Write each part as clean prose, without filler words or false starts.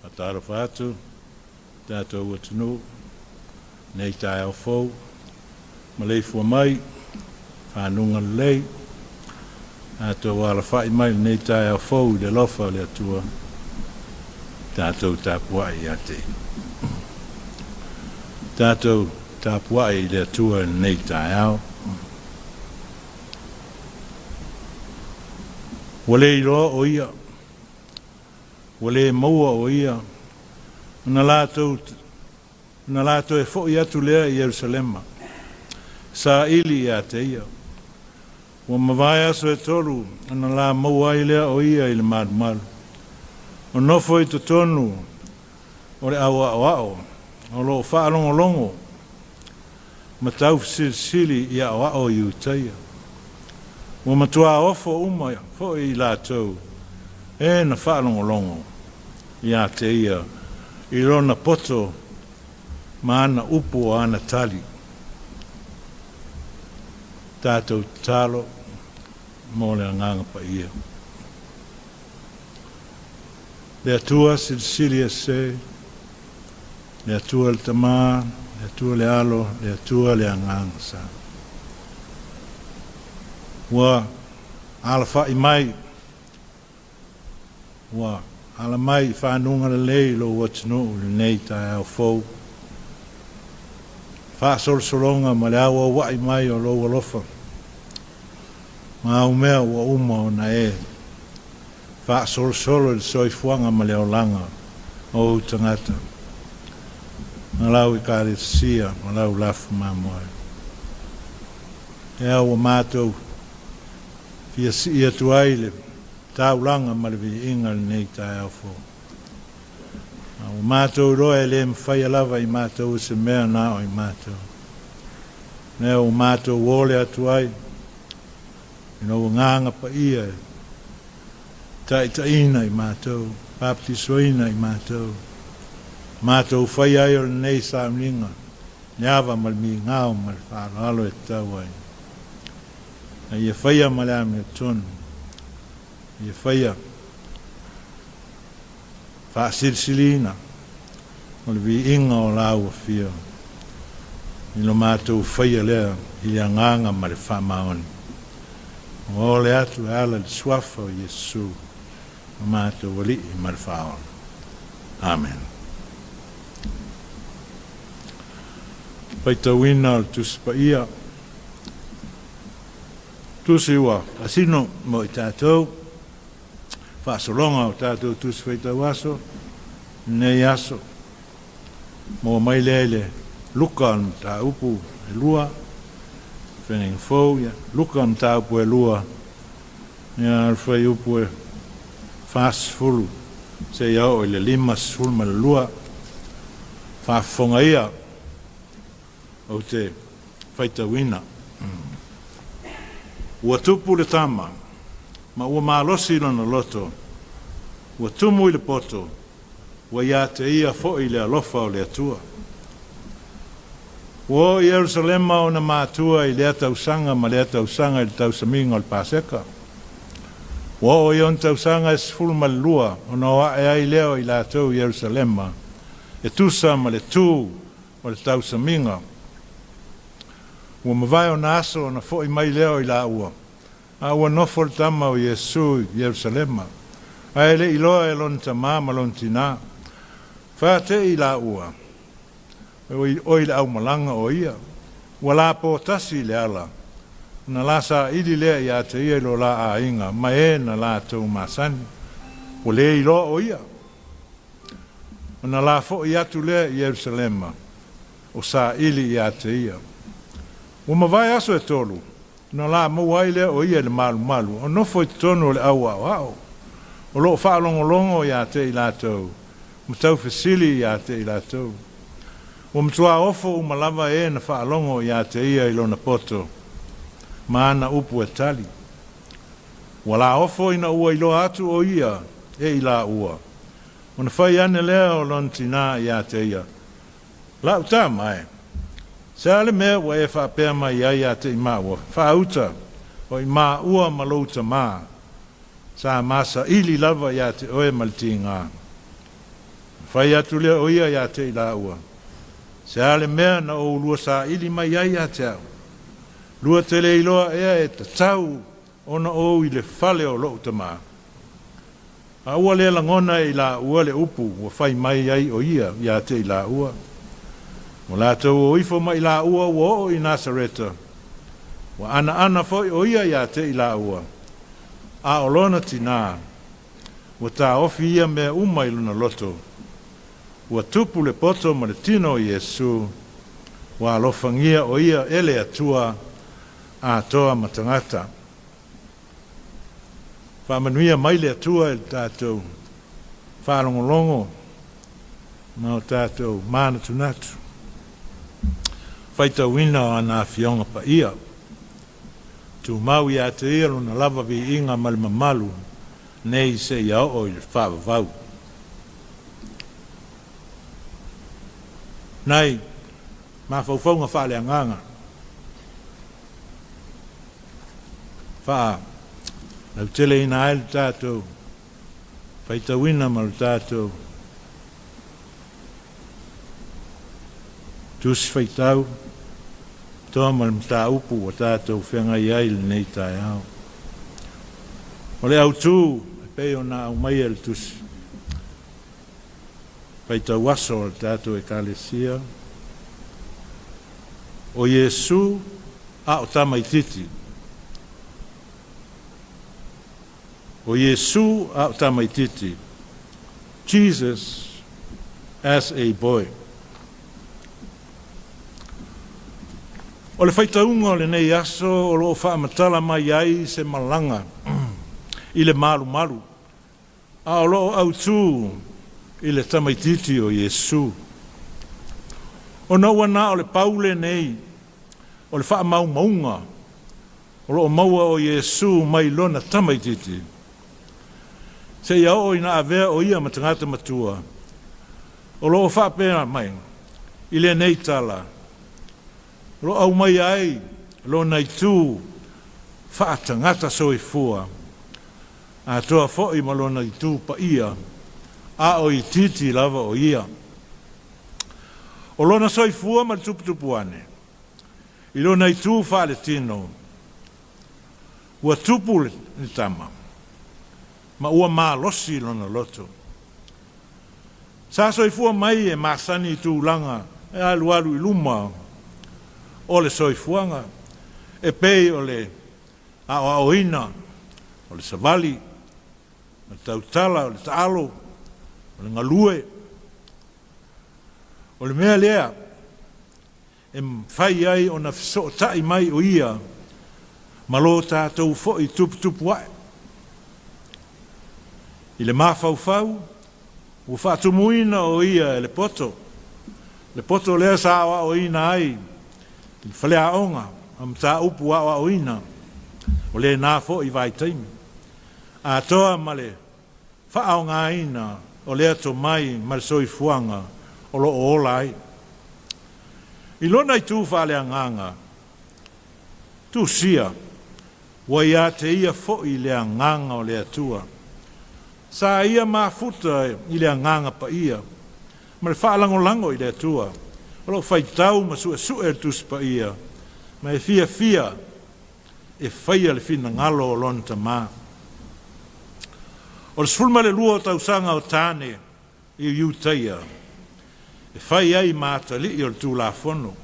Faatalofa atu tatou atunuu lenei taeao fou, maleifua mai faguga lelei, tatou alafai mai lenei taeao fou i le alofa o le Atua, tatou tapuai ia te Ia. Tatou tapuai i le Atua i lenei taeao. Ua le iloa o Ia, ua le maua o Ia, ona latou ona la toe foi atu lea i Ierusalema, saili ia te ia. Ua mavae aso e tolu ona la maua ai lea o ia i le malumalu. O nofo i totonu o le au aoao, o lo o faalogologo ma taufesilisili i aoao Iutaia. Ua matuā ofo uma foi i latou e na faalogologo ia te ia i lona poto ma ana upu o ana tali. Tatou tatalo mo le Agaga Paia. Le Atua Silisili Ese, le Atua le Tamā, le Atua le Alo, le Atua le Agaga Sa. Ua alafa'i mai, ua ala mai i fanuga lelei lou atunuu i lenei taeao fou. Faasolosologa ma le auauai mai o lou alofa, ma au mea ua uma ona e faasolosolo i le soifuaga ma le olaga o ou tagata, ma lau Ekalesia ma lau lafu mamoe. Ea ua matou fia sii atu ai le taulaga ma le viiga i lenei taeao fou. A ua matou iloa e le mafaia lava i matou e se mea na o i matou. Lea ua matou ole atu ai i lou Agaga Paia e taitaiina i matou, baptisoina i matou, matou faia ai o lenei sauniga, le ava ma le migao ma le faaaloalo e tatau ai. A ia faia ma le amiotonu, ia faia faasilisiliina o le viiga o lau afio i lo matou faia lea i le agaga ma le faamaoni. Ua ole atu e ala i le suafa o Iesu, o matou Alii ma le Faaola. Amen. Faitauina o le Tusi Paia. Tusi ua faasino mo i tatou, faasologa o tatou Tusi Faitau Aso, lenei aso. Maua mai lea i le Luka o le mataupu e 2, Feagaiga Fou, ia, Luka o le mataupu e 2, ia, le fuaiupu e 40 seia oo i le 52. Faafofoga ia ou te faitauina. Ua tupu le tama, ma ua malosi lona loto, ua tumu i le poto, ua ia te ia foi le alofa o le Atua. Ua o i Ierusalema ona matua i lea tausaga ma lea tausaga i le tausamiga o le Paseka. Ua oo i ona tausaga e 12 ona o ae ai lea o i latou i Ierusalema, e tusa ma le tu o le tausamiga. Ua mavae ona aso ona foi mai lea o i laua, a ua nofo le tama o Iesu i Ierusalema, ae le i iloa e lona tamā ma lona tinā. Faate'i laua, o i le aumalaga o ia, ua lapo tasi i le ala, ona la saili lea ia te ia i lo la aiga, ma e na latou masani, ua le iloa o ia. Ona la foi atu lea i Ierusalema, o saili ia te ia. Ua mavae aso e tolu, ona la maua ai lea o ia i le malumalu, o nofo i totonu o le au aoao, o lo o faalogologo ia te i latou, ma taufesili ia te i latou. Ua matuā ofo uma lava e na faalogo ia te ia i lona poto, ma ana upu e tali. Ua la ofo ina ua iloa atu o ia e i laua, ona fai ane lea o lona tinā ia te ia, Lau tama e, se a le mea ua e faapea mai ai ia te i maua, faauta o i maua ma lou tamā, sa ma saili lava ia te oe ma le tigā. Fai atu lea o ia ia te i laua, Se a le mea na oulua saili mai ai ia te au? Lua te le iloa ea e tatau ona ou i le fale o lou tamā? A ua le lagona e i laua le upu ua fai mai ai o ia ia te i laua. Ua latou o ifo ma i laua ua oo i Nasareta, ua anaana foi o ia ia te i laua, a o lona tinā, ua taofi ia mea uma i lona loto. Ua tupu le poto ma le tino o Iesu, ua alofagia o ia e le Atua atoa ma tagata. Faamanuia mai le Atua i le tatou faalogologo ma o tatou manatunatu, faitauina o ana Afioga Paia. Tumau ia te Ia Lona lava viiga ma le mamalu nei seia oo i le faavavau. Nai mafaufauga faaleagaga faalauteleina ai le tatou faitauina ma le tatou Tusi Faitau toa ma le mataupu ua tatou feagai ai i lenei taeao. O le autu e pei ona aumaia i le Tusi Faitau Aso a le tatou Ekalesia, o Iesu a o tamaitiiti. O Iesu a o tamaitiiti. Jesus as a boy. O le faitauga o lenei aso o lo o faamatala mai ai se malaga i le malumalu, a o lo o autu i le tamaitiiti o Iesu. Ona ua na o le pau lenei o le faamaumauga o lo o maua o Iesu mai lona tamaitiiti, seia oo ina avea o ia ma tagata matua, o lo o faapea mai i lenei tala, o lo o aumaia ai lona itu faatagata soifua, atoa foi ma lona itu paia, a o itiiti lava o ia. O lona soifua ma le tuputupu ane, i lona itu faaletino, ua tupu le tama, ma ua malosi lona loto. Sa soifua mai e masani i tulaga e alualu i luma o le soifuaga, e pei o le aoaoina, o le savali, o le tautala, o le taalo, o le galue. O le mea lea e mafai ai ona fesootai mai o ia ma lo tatou foi tuputupu ae. I le mafaufau, ua faatumuina o ia e le poto, le poto lea sa aoaoina ai i le faleaoga ma mataupu aoaoina o lena foi vaitaimi, atoa ma le faaaogaina o lea tomai ma le soifuaga o lo o ola ai. I lona itu faaleagaga, tusia ua ia te ia foi le agaga o le Atua. Sa ia mafuta i le agaga paia ma le faalagolago i le Atua, o lo o faitau ma suesue le Tusi Paia, ma e fiafia e faia le finagalo o lona Tama. O le 12 o tausaga o tane i Iutaia e fai ai ma atalii o le Tulafono.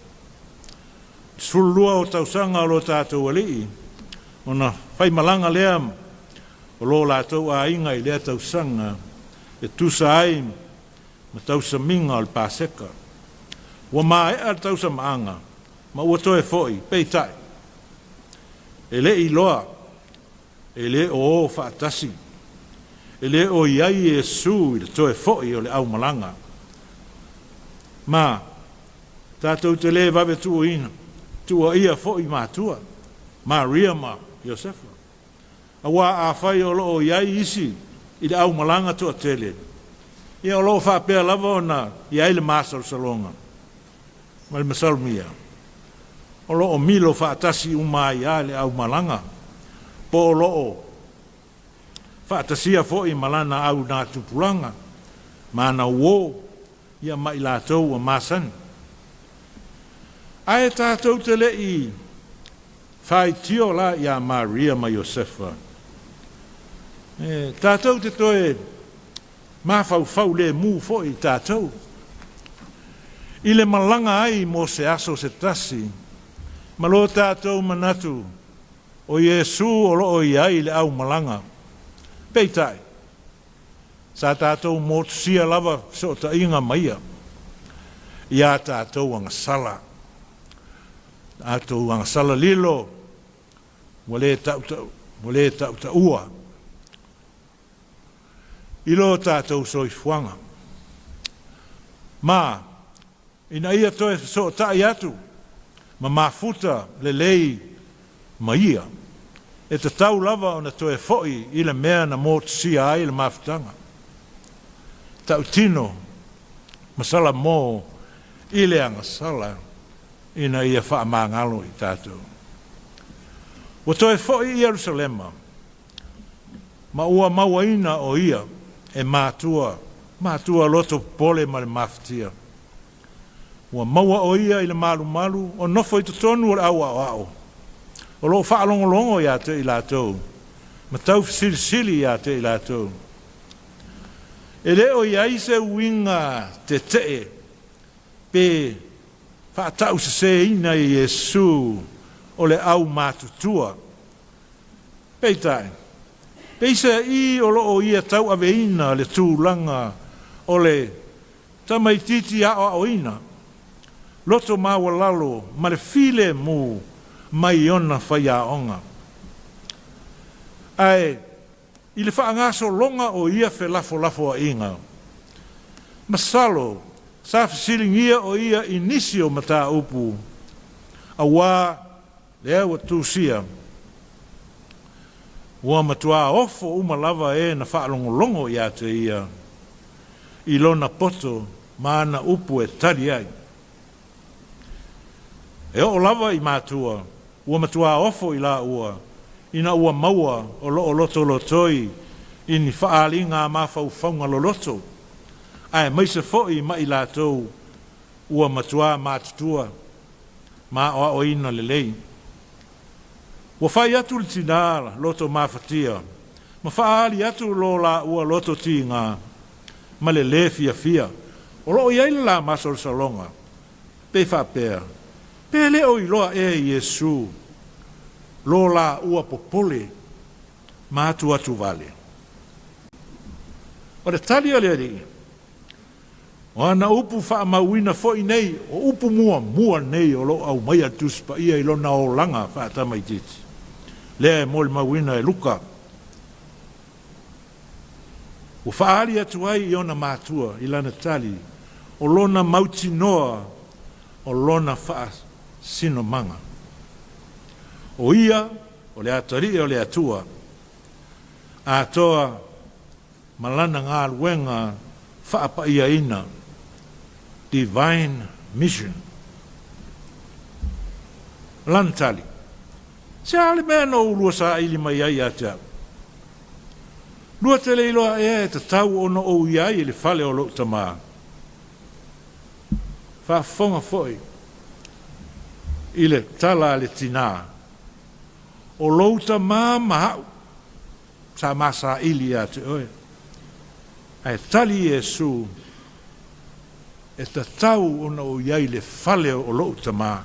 12 o tausaga o lo tatou alii, ona faimalaga lea o lo latou aiga i lea tausaga e tusa ai ma tausamiga o le Paseka. Ua maea le tausamaaga ma ua toe foi, peitai, e le i iloa, e le o o faatasi, e le o i ai Iesu i le toe foi o le aumalaga. Ma tatou te le vave tuuina, tuuaia foi matua, Maria ma Iosefa. Aua afai o lo o i ai isi i le aumalaga toatele, ia o lo o faapea lava ona i ai le masalosaloga ma le masalomia, o lo o milo faatasi uma ai lava le aumalaga, po o lo o faatasia foi ma lana augatupulaga, ma ana uo, ia ma i latou ua masani. Ae tatou te le i faitio la iā Maria ma Iosefa, e tatou te toe mafaufau lemu foi i tatou, i le malaga ai mo se aso se tasi, ma lo tatou manatu o Iesu o lo o i ai i le aumalaga. Peitai, sa tatou motusia lava fesootaiga ma ia, iā tatou agasala, tatou agasala lilo ua le tautaua. i lo tatou soifuaga. Ma, ina ia toe fesootai atu ma mafuta lelei ma ia, e tatau lava ona toe foi i le mea na motusia ai le mafutaga, tautino ma salamo i le agasala ina ia faamagalo i tatou. Ua toe foi i Ierusalema, ma ua mauaina o ia e matua, matua loto popole ma le mafatia. Ua maua o ia i le malumalu o nofo i totonu o le au aoao, o lo o faalogologo ia te i latou, ma taufesilisili ia te i latou. E le o i ai se uiga tetee pe faatauseseina i Iesu o le aumatutua. Peitai, peiseai o lo o ia tauaveina le tulaga o le tamaitiiti aoaoina, loto maualalo ma le filemu mai ona faiaoga. Ae i le faagasologa o ia felafolafoaiga, masalo sa fesiligia o ia i nisi o mataupu, auā lea ua tusia, ua matuā ofo uma lava e na faalogologo ia te ia i lona poto ma ana upu e tali ai. E oo lava i matua, ua matuā ofo i laua ina ua maua o lo o lotolotoi i ni faaaliga mafaufauga loloto, aemaise foi ma i latou ua matuā matutua ma aoaoina lelei. Ua fai atu le tinā loto mafatia ma faaali atu lo laua loto tigā ma le lē fiafia. O lo o i ai le la masalosaloga, pe faapea, pe le o iloa ea e Iesu lo laua popole ma atuatuvale? O le tali a le Alii, o ana upu faamauina foi nei, o upu muamua nei o lo o aumaia le Tusi Paia i lona olaga faatamaitiiti, lea e molimauina e Luka, ua faaali atu ai i ona matua i lana tali, o lona mautinoa o lona faasinomaga. O ia o le Atalii o le Atua, atoa ma lana galuega faapaiaina, divine mission. Lana tali, Se a le mea na oulua saili mai ai ia te au? Lua te le iloa ea e tatau ona ou i ai i le fale o lou Tama? Faafofoga foi i le tala a le tinā, O lou tama ma au sa ma saili ia te oe. Ae tali Iesu, E tatau ona ou i ai i le fale o lou Tama.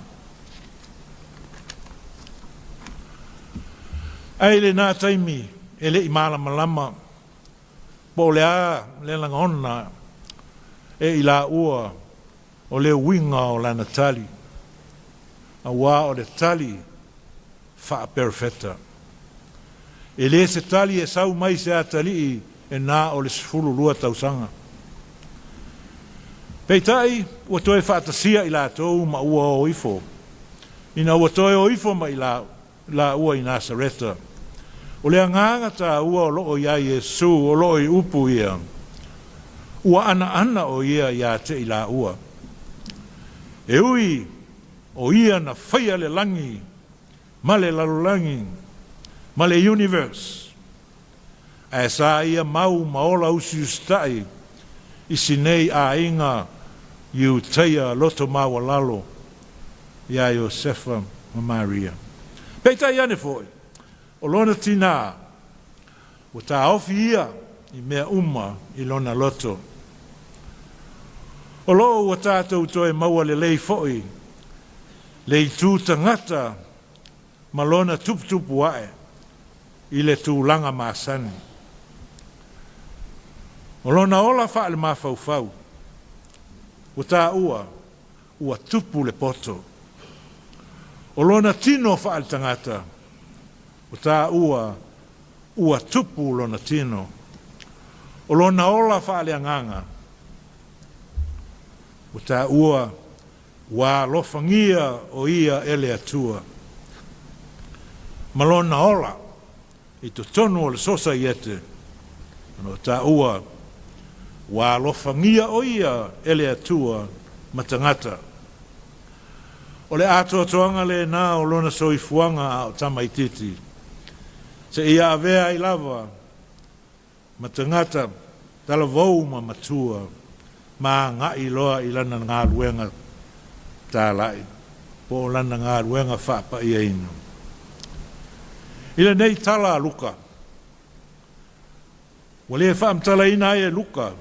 Ae i lena taimi e le i malamalama po o le a le lagona e i laua o le uiga o lana tali, auā o le tali faaperofeta. E le se tali e sau mai se atalii e na o le 12 tausaga. Peitai, ua toe faatasia i latou ma ua o ifo, ina ua toe o ifo ma i laua i Nasareta. O le agaga taua o lo o iā Iesu o lo o i upu ia, ua anaana o ia iā te i laua. E ui o ia na faia le lagi ma le lalolagi ma le universe, ae sa ia mau ma ola usiusitai i si nei aiga Iutaia loto maualalo iā Iosefa ma Maria. Peitai ane foi, o lona tinā, ua taofi ia i mea uma i lona loto. O lo o ua tatou toe maua lelei foi le itu tagata ma lona tuputupu ae i le tulaga masani. O lona ola faalemafaufau, ua taua ua tupu le poto. O lona tino faaletagata, ua taua ua tupu lona tino. O lona ola faaleagaga ua taua ua alofagia o ia e le Atua, ma lona ola i totonu o le sosaiete, o lo o taua ua alofagia o ia e le Atua ma tagata. O le atoatoaga lena o lona soifuaga a o tamaititi, seia avea ai lava ma tagata talavou ma matua, ma agai loa i lana galuega talai, po o lana galuega faapaiaina. I lenei tala a Luka, ua le faamatalaina ai e Luka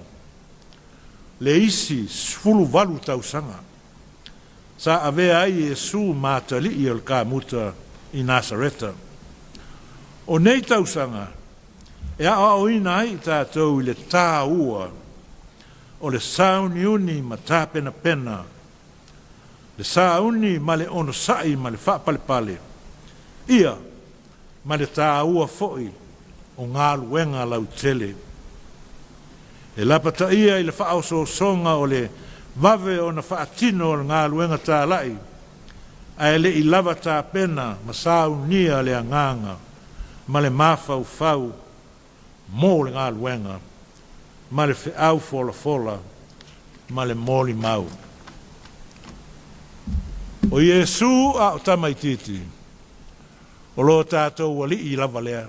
le isi 18 tausaga sa avea ai Iesu ma atalii o le kamuta i Nasareta. O nei tausaga e aoaoina ai i tatou i le tāua o le sauniuni ma tapenapena, le sauni ma le onosai ma le faapalepale, ia ma le tāua foi o galuega lautele. E lapataia i le faaosoosoga o le vave ona faatino o le galuega talai, ae le i lava tapena ma saunia le agaga ma le mafaufau mo le galuega, ma le feau folafola ma le molimau. O Iesu a o tamaititi, o lo tatou alii lava lea.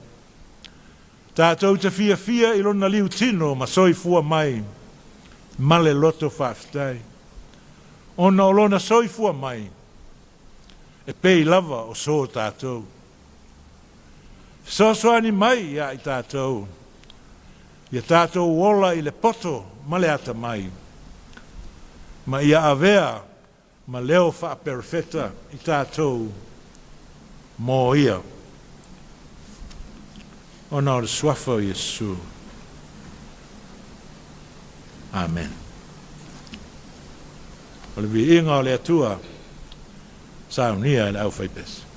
Tatou te fiafia i lona liutino ma soifua mai ma le loto faafetai, ona o lona soifua mai e pei lava o so tatou. Fesoasoani mai ia i tatou, ia tatou ola i le poto ma le atamai, ma ia avea ma leo faaperofeta i tatou mo ia. Ona o le suafa o Iesu. Amen. O le viiga o le Atua, saunia e le aufaipese.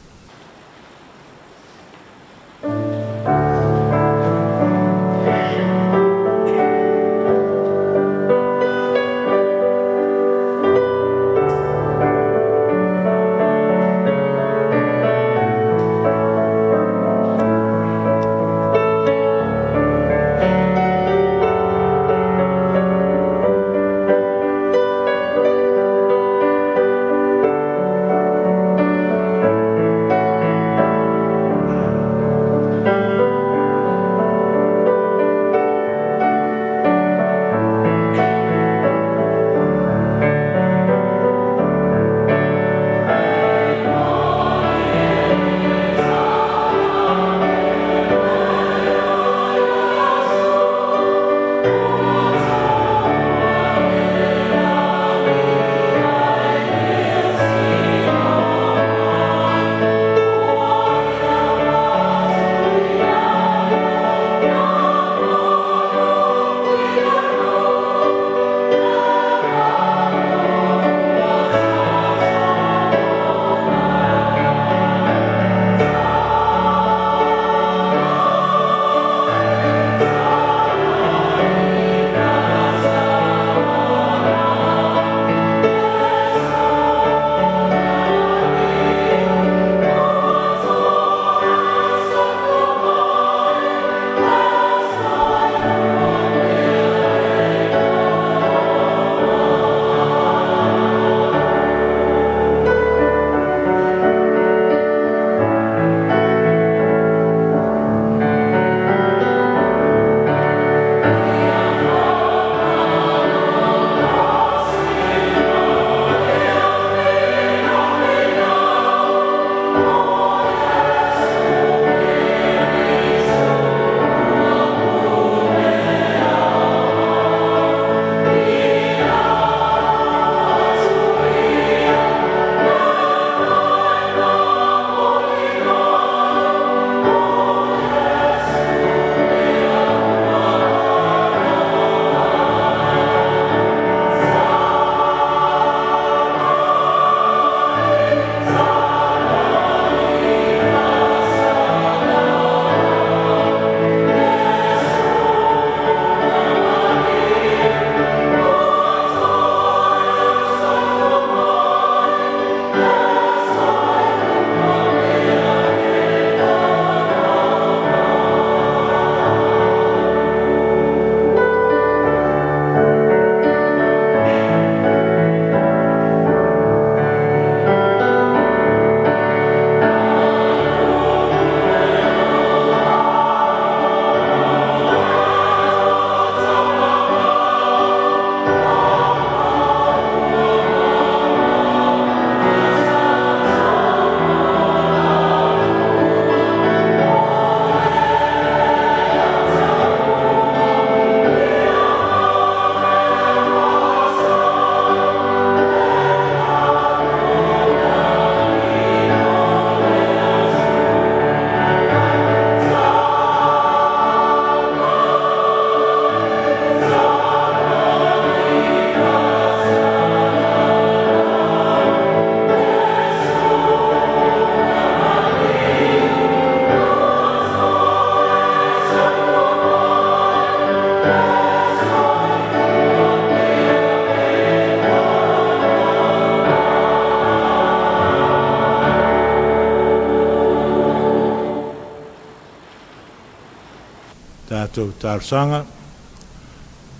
Tatou talosaga,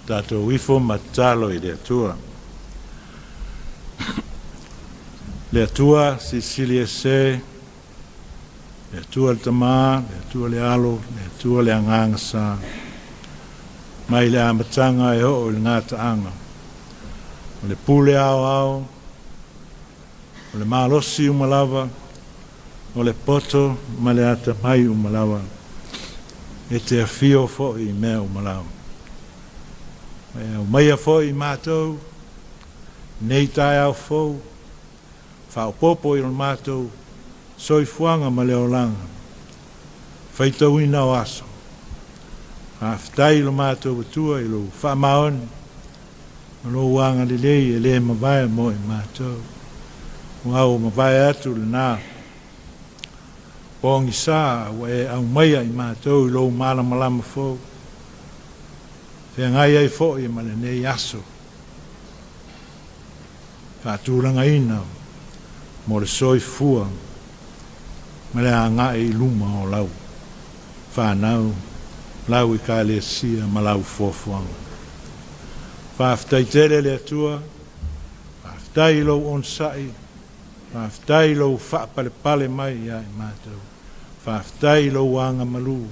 tatou ifo ma tatalo i le Atua. Le Atua Silisili Ese, le Atua le Tama, le Atua le Alo, le Atua le Agaga Sa, mai le amataga e oo i le gataaga, o le pule aoao, o le malosi uma lava, o le poto ma le atamai uma lava, e te afio foi i mea uma lava. Ma e aumaia foi i matou nei taeao fou, faaopoopo i lo matou soifuaga ma le olaga, faitauina o aso. Faafetai i lo matou Atua i lou faamaoni ma lou agalelei e le mavae mo i matou. Aua ua mavae atu lena pogisa ua e aumaia i matou i lou malamalama fou, feagai ai foi ma lenei aso faatulagaina mo le soifua ma le agai i luma o lau fanau, lau Ekalesia ma lau foafoaga. Faafetai tele le Atua, faafetai i lou onosai, faafetai i lou faapalepale mai ia i matou, faafetai i lou agamalu,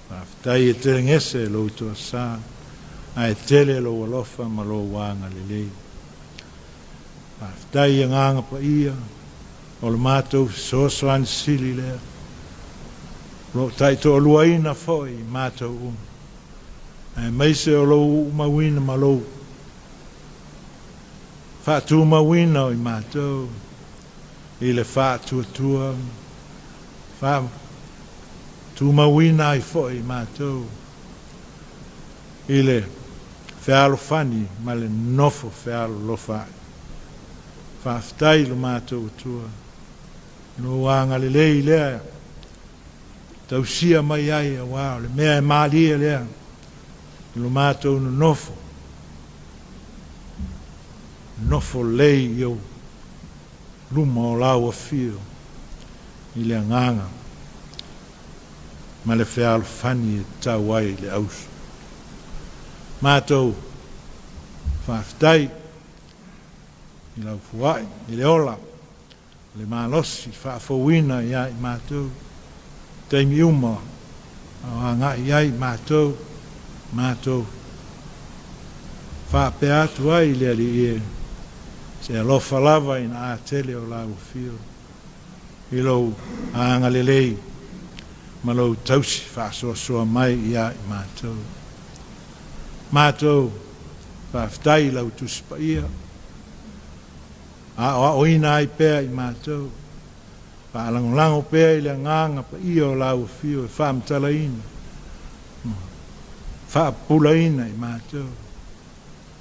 faafetai e telegese lou toasa, ae tele lou alofa ma lou agalelei. Faafetai i Agaga Paia, o le matou fesoasoani sili lea, o lo o taitoaluaina foi i matou uma, aemaise o lou uumauina ma lou faatumauina o i matou i le faatuatua, faatumauina ai foi i matou i le fealofani ma le nonofo fealolofaai. Faafetai i lo matou Atua, lou agalelei lea tausia mai ai, aua o le mea e malie lea i lo matou nonofo, nonofo lelei i ou luma o lau afio i le agaga ma le fealofani e tatau ai le auso. Matou faafetai i lau foai, i le ola, le malosi faafouina ia i matou, taimi uma o agai ai matou, matou faapea atu ai i le Alii e, se alofa lava ina a tele o lau afio, i lou agalelei ma lou tausi faasoasoa mai ia i matou. Matou faafetai i lau Tusi Paia, aoaoina ai pea i matou, faalagolago pea i le Agaga Paia o lau afio e faamatalaina, faapupulaina i matou,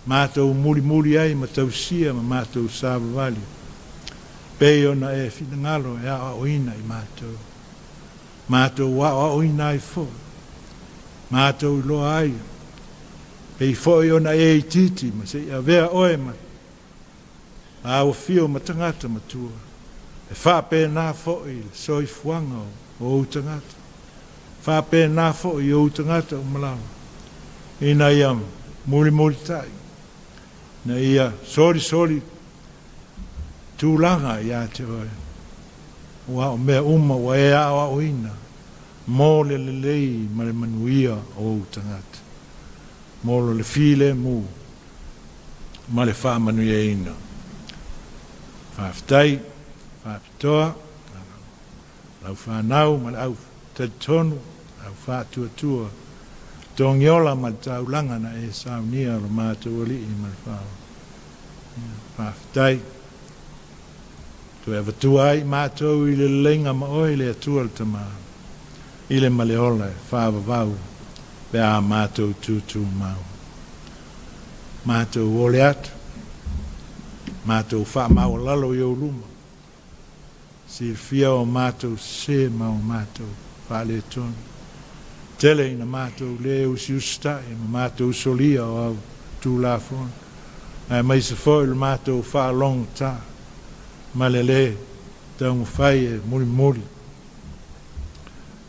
matou mulimuli ai ma tausia ma matou savavali, pei ona e finagalo e aoaoina i matou, matou aoaoina ai foi, matou iloa ai, pei foi ona e itiiti ma se i avea oe ma lau afio ma tagata matua, e faapena foi le soifuaga o ou tagata, faapena foi ou tagata uma lava, ina ia mulimulitai, ina ia solisoli tulaga ia te oe, aua o mea uma ua e aoaoina mo le lelei ma le manuia o ou tagata, mo le filemu ma le faamanuiaina. Faafetai faapitoa lau fanau ma le au talitonu, au faatuatua, togiola ma le taulaga na e saunia lo matou Alii ma le Faaola. Faafetai. Toe avatua ai matou i le leleiga ma oe le Atua le Tama, i le maleola e faavavau pe a matou tutumau. Matou ole atu, matou faamaualalo i ou luma, silafia o matou sese ma o matou faaletonu. Tele ina matou le usiusitai ma matou solia o au Tulafono, aemaise foi le matou faalogogata ma le lē taumafai e mulimuli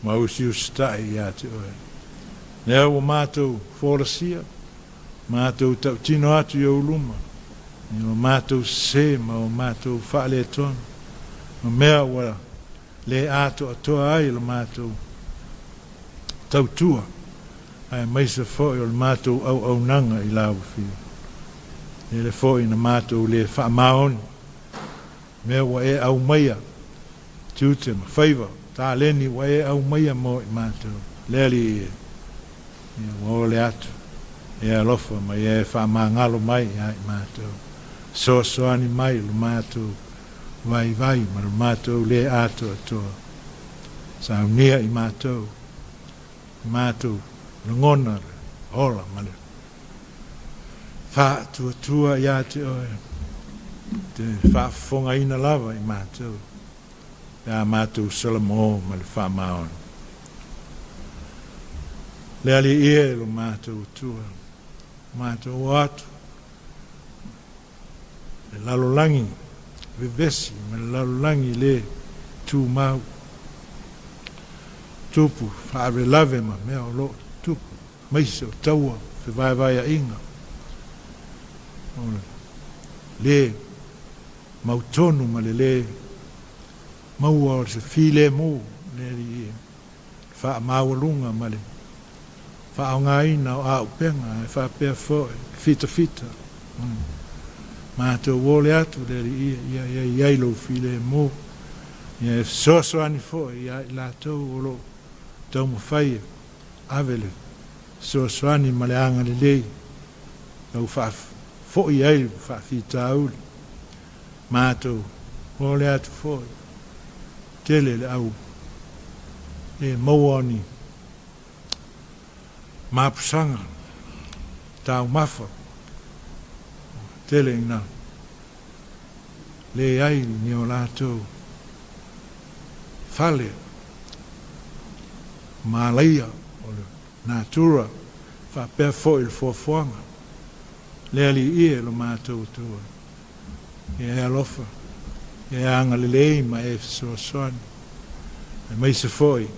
ma usiusitai ia te oe. Lea ua matou folasia, matou tautino atu i ou luma, i o matou sesē ma o matou faaletonu, ma mea ua le atoatoa ai la matou tautua, aemaise foi o le matou auaunaga i lau Afioga. Lele foi na matou le faamaoni, mea ua e aumaia, tiute ma faiva, taleni ua e aumaia mo i matou, le Alii e, ia ua ole atu, e alofa ma e faamagalo mai ia i matou, fesoasoani mai i lo matou vaivai ma lo matou le atoatoa, saunia i matou, matou lagona le ola ma le faatuatua ia te oe, te faafofogaina lava i matou, pe a matou salamo ma le faamaoni. Le Alii e lo matou Atua, matou o atu, le lalolagi vevesi ma le lalolagi le tumau, tupu faalavelave ma mea o lo o tutupu, aemaise o taua, fevaevaeaiga, o le le mautonu ma le le maua o se filemu, le Alii e, faamaualuga ma le faaaogaina o auupega, ae faapea foi fitafita. Matou ole atu le Alii e, ia ia i ai lou filemu, ia e fesoasoani foi ia i latou o lo o taumafai e ave le fesoasoani ma le agalelei, tau faafoi ai le faafitauli. Matou ole atu foi, tele le au le maua o ni mapusaga, taumafa, tele ina leai ni o latou fale, malaia o le natura, faapea foi le foafoaga. Le Alii e lo matou Atua, ia e alofa, ia e agalelei ma e fesoasoani, aemaise foi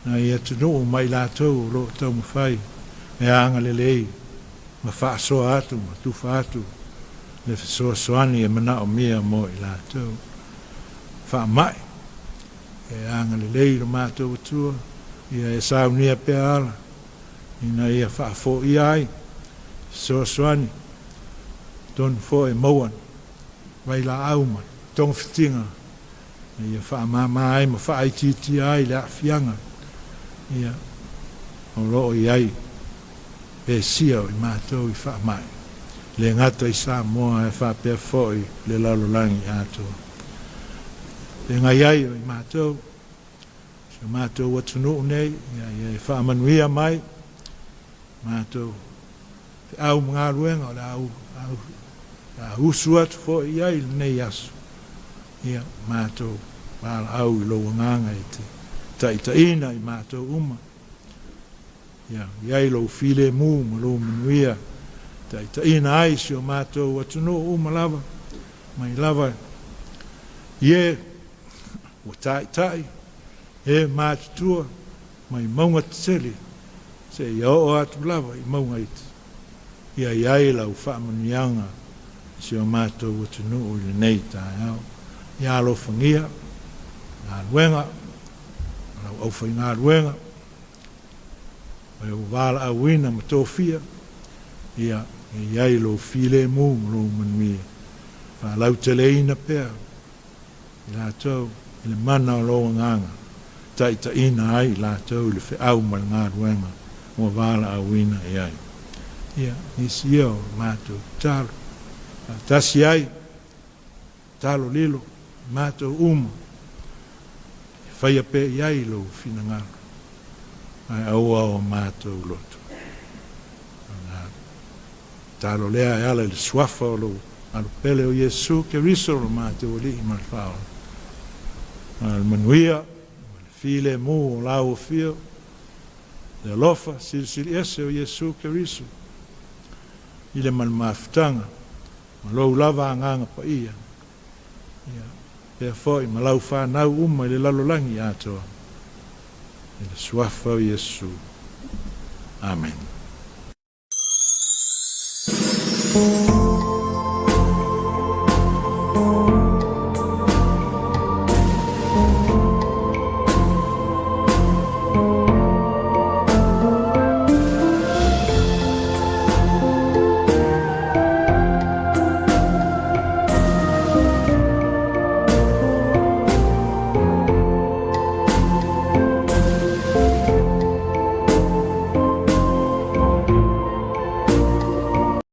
nai atunuu ma i latou o lo o taumafai e agalelei ma faasoa atu ma tufa atu le fesoasoani e manaomia mo i latou. Faamai, e agalelei lo matou Atua, ia e saunia pea ala, ina ia faafoia ai fesoasoani, tonu foi e maua vailaau ma togafitiga, ia faamama ai ma faaitiitia ai le aafiaga, ia o lo o i ai pesia o i matou i faamai, le gata i Samoa ae faapea foi le lalolagi atoa. Feagai ai o i matou, si o matou atunuu nei, ia, ia e faamanuia mai, matou feau ma galuega o le a usu atu foi i ai lenei aso, ia matou valaau i lou agaga e te taitaiina i matou uma, ia i ai lou filemu ma lou manuia, taitaiina ai si o matou atunuu uma lava, mai lava i e ua taitai, e matutua, mai mauga tetele, seia oo atu lava i mauga iti, ia i ai lau faamanuiaga i si o matou atunuu i lenei taeao. Ia alofagia galuega, lau aufaigaluega, o e ua valaauina ma tofia, ia i ai lou filemu ma lou manuia, faalauteleina pea i latou i le mana o lou agaga, taitaiina ai i latou i le feau ma le galuega ua valaauina i ai. Ia, nisi ia o matou tatalo, faatasi ai, tatalo lilo, matou uma, e faia pea i ai lou finagalo, ae aua o matou loto. Tatalo lea e ala i le suafa o lou alopele o Iesu Keriso lo matou Alii ma le Faaola. Ma le manuia ma le filemu o lau afio, le alofa silisili ese o Iesu Keriso, i le ma le mafutaga, ma lou lava agaga paia, ia pea foi ma lau fanau uma i le lalolagi atoa, i le suafa o Iesu. Amene.